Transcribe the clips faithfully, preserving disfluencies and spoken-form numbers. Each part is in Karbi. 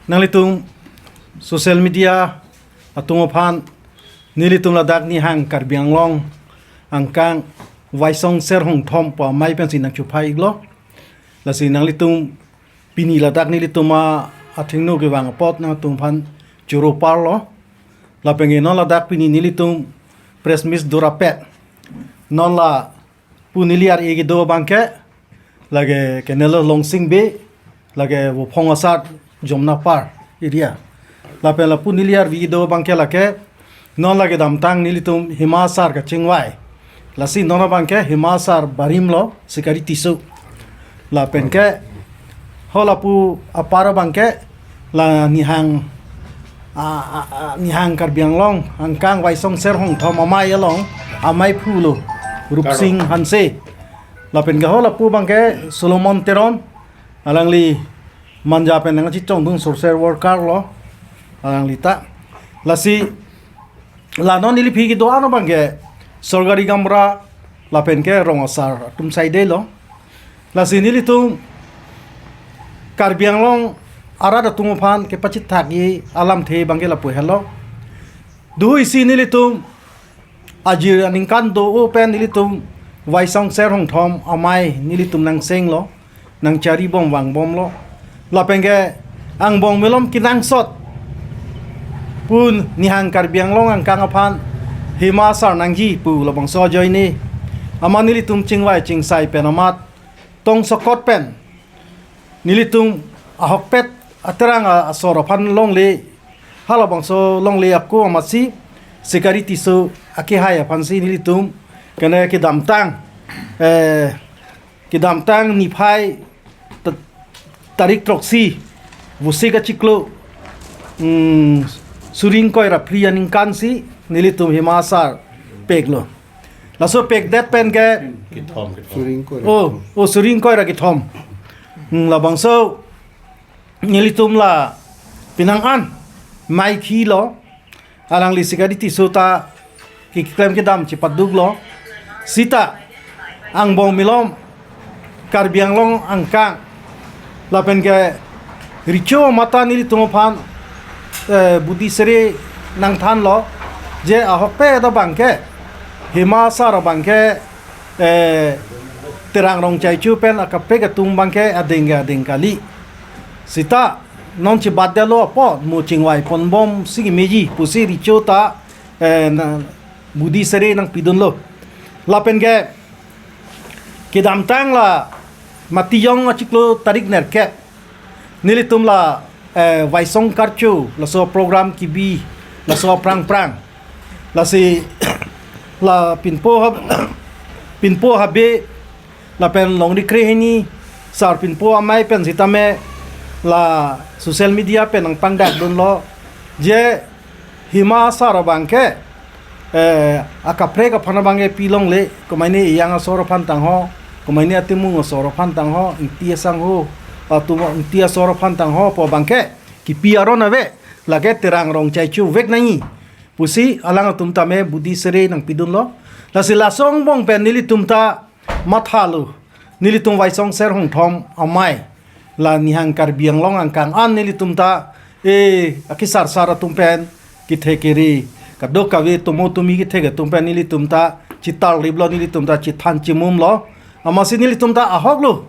Nanglitum social media atum aphan nelitum ladak Nihang Karbi Anglong angkang Waisong Ser Hongthom pu amei pensi nangchuphailo. Lasi nanglitum pini ladak nelitum a athengno kevang apot nangtum aphan choro parlo. Lapen ke non ladak pini nelitum press meet do rapet. Non lapu neli ar-e kedo abangke, lake kenelo Longsing Bey, lake Vophong asat Jomnapar area. Lapen lapu neli arvi kedo abangke lake, non lake damtang nelitum Hima Sar kachingvai. Lasi non abangke Hima Sar barim lo, Sikari Tisso. Lapen ke ho lapu apar abangke la Nihang, a, a, a, Nihang Karbi Anglong angkang Waisong Ser Hongthom amei along amei phu lo, Rupsing Hanse. Lapen ke ho lapu abangke Solomon Teron, alangli Manja pen nangkachechongdun social worker lo, alangli ta. Lasi la non neli aphi kedo-an abangke Sorgari Gamra lapen ke rong asar atum saidelo. Lasi nelitum Karbi Anglong arat atum aphan kepachethak-i alamthe abangke lapu helo. Duhuisi nelitum ajir aningkan do-o pen nelitum Waisong Ser Hongthom amei nelitum nangsenglo, nangcharibom vangbomlo. Lapen ke angbong malom kenangsot pu Nihang Karbi Anglong angkang aphan Hima Sar nangji pu labangso ajoine amat nelitum chingvai chingsai pen amat tongsokot pen nelitum ahokpet aterang a-, asor aphan longle, halabangso longle ako amatsi Sikari Tisso akehai aphansi nelitum kene kedamtang, eh, kedamtang niphai ta-, tarik throksi, Vosik achiklo, mm, suri ingkoi ra phli aningkansi nelitum Hima Sar peklo. Laso pekdet pen ke, Kethom, kethom. Suri ingkoi ra oh, kethom. Oh, suri ingkoi ra kethom. Hmm, labangso nelitum la penang an mei khilo, alangli Sikari Tisso ta keklem kedam chepaduklo. Sita angbong malom Karbi Anglong angkang lapen ke recho amat ta nelitum aphan, eh, budi sere nangthanlo, je ahokpet abangke Hima Sar abangke, eh, Terang Rongchaicho pen akaprek atum abangke adeng ke adeng kali. Sita non chebatdetlo apot mo chingvai ponbomsi kemeji pusi recho ta, eh, na, budi sere nangpidunlo. Lapen ke kedamtang la Matijong achiklo tarik nerkep, nelitum la, eh, Waisong Karcho laso program kebi, laso aphrang phrang. Lasi la Pinpo Hab-, Pinpo Habe lapen Longri Krehini, Sar Pinpo amei pen sitame la social media pen nangpangdakdunlo, je Hima Sar abangke, eh, akaprek aphan abangke pilongle, komaine ejang asor aphan tangho, komaine atimung asor aphan tangho, ingti asangho, atum ingti asor aphan tangho pu abangke kipi aron ave, lake Terang Rongchaicho vek nangji pusi alang atum tame budi sere nangpidunlo. Lasi laso angbong pen nelitum ta mathalo, nelitum Waisong Ser Hongthom amei, la Nihang Karbi Anglong angkang an nelitum ta, eh, akesar sar atum pen kethe kere, kadokave tomo tomi kethe atum pen nelitum ta chetarliplo, nelitum ta chethan chemumlo. Amatsi nelitum ta ahoklo,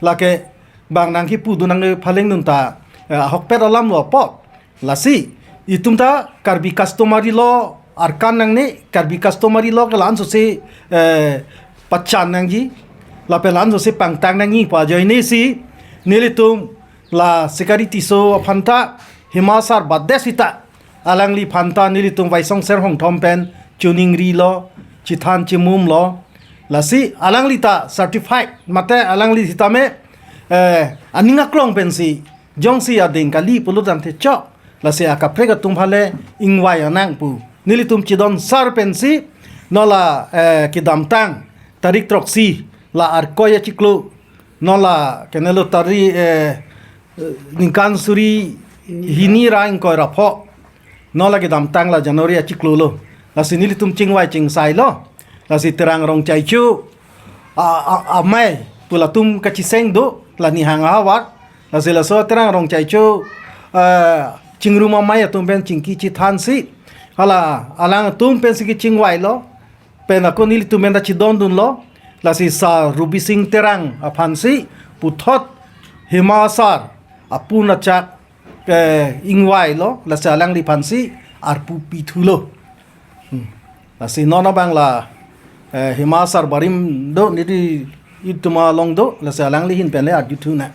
lake bang nangkipudun nangphalengdun ta, eh, ahokpet alamlo apot. Lasi itum ta Karbi customary law arkan nangne, Karbi customary law ke la-an sose, eh, pachan nangji, lapen la-an sose pangtang nangji pu ajoinesi nelitum la Sikari Tisso aphan ta Hima Sar batdet sita alangliphan ta nelitum Waisong Ser Hongthom pen choningrilo, chethan chemumlo. Lasi alangli ta certified mate alangli sitame, eh, aning aklong pensi jongsi adeng kali pulo tangte chok, lasi akaprek atum aphan le ingvai anang pu nelitum chedon sar pensi non la, eh, kedamtang tarik throksi la Arkoi achiklo, non la kenelo tari, eh, ningkan suri hini ra ingkoi ra pho, non la kedamtang la January achiklo lo. Lasi nelitum chingvai chingsailo. Lasi Terang Rongchaicho a, a, amei pu latum kacheseng do la Nihang ahavar. Lasi laso Terang Rongchaicho eh, chingrum amei atum pen chingki chethansi, hala alangtum pensi kechingvailo, pen ako nelitum pen ta chedondunlo, lasi Sar Rubi Singh Terang aphansi puthot Hima Sar apun achak, eh, ingvailo, lasi alangliphansi arpu pithulo. Hmm. Lasi non abang la, eh, Hima Sar barim do, nelitum along do, lasi alangli ahin pen le arjuthu nang.